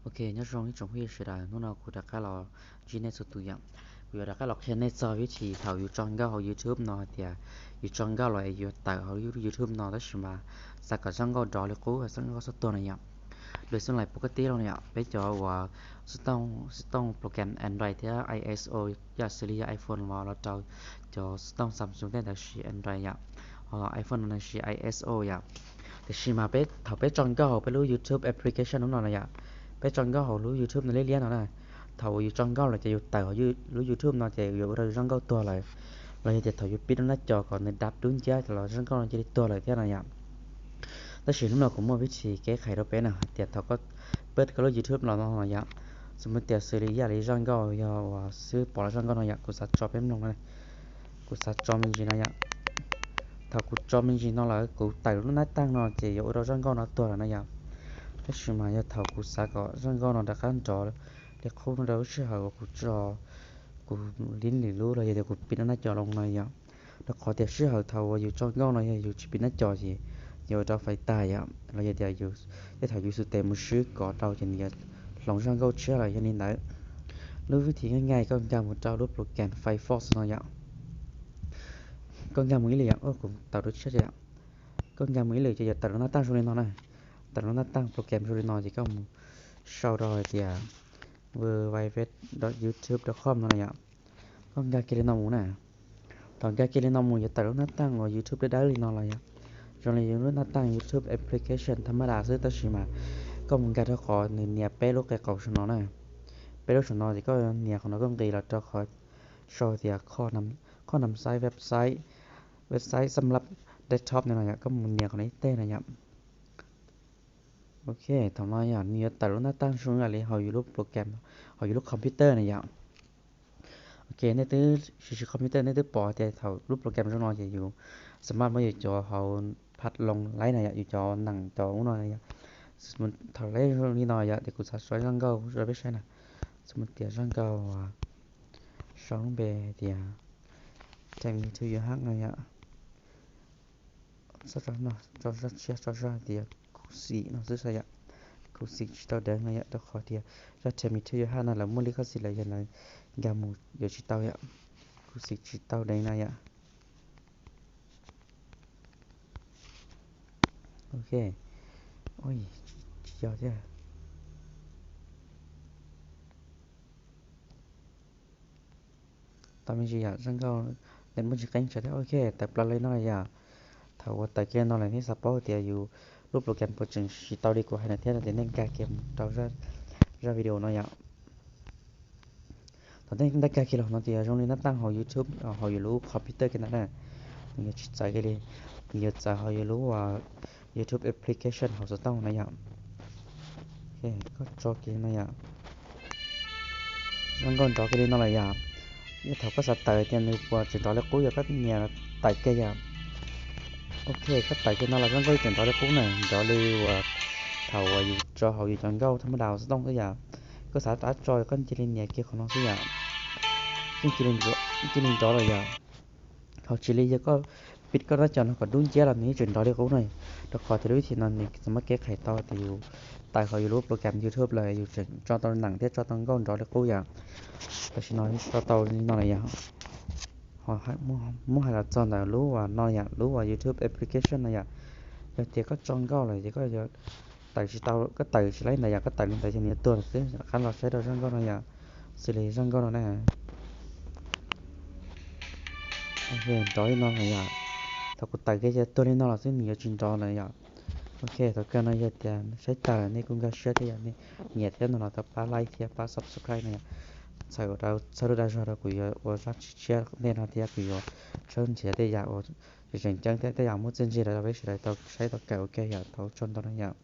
Ok, nyob zoo ib tsoom phooj ywg sawv daws, hnub no kuv rov qab los ntsib nej txhua tus yom. Kuv yuav rov qab los qhia nej txog vib thim thaum yus tso nkauj hauv YouTube no hais tias yus tso nkauj los es yuav tawm hauv YouTube no tab sis mas xav kom zaj nkauj nrov li qub, zaj nkauj txhob tuag no yom. Lus xub lais pov koj tib los yom, peb cov uas xov tooj, xov tooj program Android thiab I S O yam xws li yog iPhone los los rau cov xov tooj Samsung tej ntawd siv Android yom, ho iPhone no siv I S O yom. Tiam sis mas peb thaum peb tso nkauj hauv peb lub YouTube application lub no no yom, peb tso nkauj hauv lub YouTube no liab liab no na, thaum uas yus tso nkauj lawm ces yus tawm hauv lub YouTube no ces yuav ua rau zaj nkauj tuag lawm, los yog tias thaum yus pib lub nab co kom nws dab dub nciab los zaj nkauj no cia li tuag lawm thiab no yom. Tab sis hnub no kuv muaj vib thim kev qhais rau peb na hais tias thaum koj peb koj lub YouTube los no yom, xws li tias xws li yam li zaj nkauj yog uas xwb pom los zaj nkauj no yom, kuv xav tso peb mloog na, kuv xav tso me ntsis no yom. Thaum kuv tso me ntsis no lawm kuv tawm lub nab taaj no ces yuav ua rau zaj nkauj no tuag lawm no yom. Tab sis mas yog thaum kuv xav kom zaj nkauj no rov qab nrov li qub no rau lub sij hawm uas kuv tso, kuv li lwm lub los yog tias kuv pib lub nab co loo no yom. Rau qhov tias sij hawm thaum uas yus tso nkauj no yog yus tsis pib nab co ces yuav ua rau fais tag yom, los yog tias yus, tej thaum yus xub tes mus swb kov rau ces nws yuav hloov zaj nkauj tshiab lawm. Yog li ntawd, lub vib thim nyaj nyaj koj nkag mus rau lub program Firefox no yom. Koj nkag mus ib lwm yom, kuv tawm rau tshiab yom. Koj nkag mus ib lwm ces yuav tawm lub nab taaj zoo li no na. Tawm lub nab taaj program zoo li no ces koj mus sau rau hais tias www dot youtube dot com no na yom. Koj nkag kiag li no mus na. Thaum nkag kiag li no mus yuav tawm lub nab taaj uas YouTube dawb dawb li no los yom. Zoo li yus lub nab taaj YouTube application thab mab das xwb tab sis mas koj mus nkag rau qhov nws nias peb lub qe qaus saum no na. Peb lub saum no ces koj nias qhov no koj nqis los rau qhov sau tias kho nam xaiv website, website xab lab desktop no yom, koj mus nias qhov no ib teg no yom. Ok, thaum no yom nws yuav tawm lub nab taaj zoo li hauv yus lub program, hauv yus lub computer na yom. Ok, nej twb siv siv computer nej twb pom tias thaum lub program zoo no ces yus xab mab muab yus cov hauv phat loo laib na yom, yus cov nees cov ub no yom. Thaum laib zoo li no yom ces kuv xav sau zaj nkauj rau peb saib na. Xws li tias zaj nkauj sau lub npe tias Take Me To Your Heart no yom. Tso zaj tshiab, tso zaj tias Khuv Xim no xwb sav yom. Khuv Xim Tsis Tau Deev no yom, rau qhov tias zaj Take Me To Your Heart no lawv muaj li khuv xim lawm yog lawv nkag mus yuav tsis tau yom. Khuv Xim Tsis Tau Deev no yom. Ok, tsis yog thiab. Tau me ntsis yom, zaj nkauj nws muaj ntsis qeeb tsawv thiab. Ok, tawm plaws li no lawm yom. Thaum uas tawm kiag li no lawm nej xav paub tias yus lub program puas tseem siv tau li kuv hais no thiab no ces nej nkag kiag mus rau zaj video no yom. Thaum nej nkag kiag los no ces yog zoo li nab taaj hauv YouTube hauv yus lub computer kiag ntag na. Nws yuav tsis txawv kiag li, nws yuav txawv hauv yus lub YouTube application hauv xov tooj no yom. Koj tso kiag no yom. Zaj nkauj nrov kiag li no lawm yom. Yog thaum koj xav tawm tias nws puas tseem nrov li qub yog koj nias tawm kiag yom. Ok, koj tawm kiag no los zaj nkauj tseem nrov li qub na, nrov li uas thaum uas yus tso hauv yus cov nkauj thab mab das xov tooj xwb yom. Koj xav rov tso koj cia li nias kiag qhov no xwb yom. Yeej cia li nrov lawm yom. Ho tsis li yog koj pib koj nab co no kom dub nciab los nws yeej tseem nrov li qub na. Rau qhov tias lub vib thim no nws txawm muaj kev qhais tau tias yus tawm hauv yus lub program YouTube lawm yus tseem tso tau nees thiab tso tau nkauj nrov li qub yom. Tam sim no tso tau li no lawm yom. Ho muab hais los txog ntawm lub uas no yom, lub uas YouTube application no yom. Yog tias koj tso nkauj lawm ces koj yuav tawm tsis tau, koj tawm tsis laib ntawd yom, koj tawm li ntawd ces nws yuav tuag lawm xwb. Rov qab los saib rau zaj nkauj no yom, xws li zaj nkauj no na. Nrov li no lawm yom. Thaum kuv tawm kiag ces tuag li no los xwb, nws yuav tsis nrov lawm yom. Ok, thaum kawg no yog tias saib tag nej kuj nkag siab thiab yom, nej nyiam thiab no los thov pab like thiab pab subscribe no yom. Txhawm rau txhawb lub dag zog rau kuv yuav ua zaj tshiab tshiab ntej no thiab kuv yuav tshawb nrhiav tej yam uas tseem ceeb thiab tej yam muaj txiaj ntsig rau peb sawv daws tau saib tau kawm ua ke yom. Thov ua tsaug ntau no yom.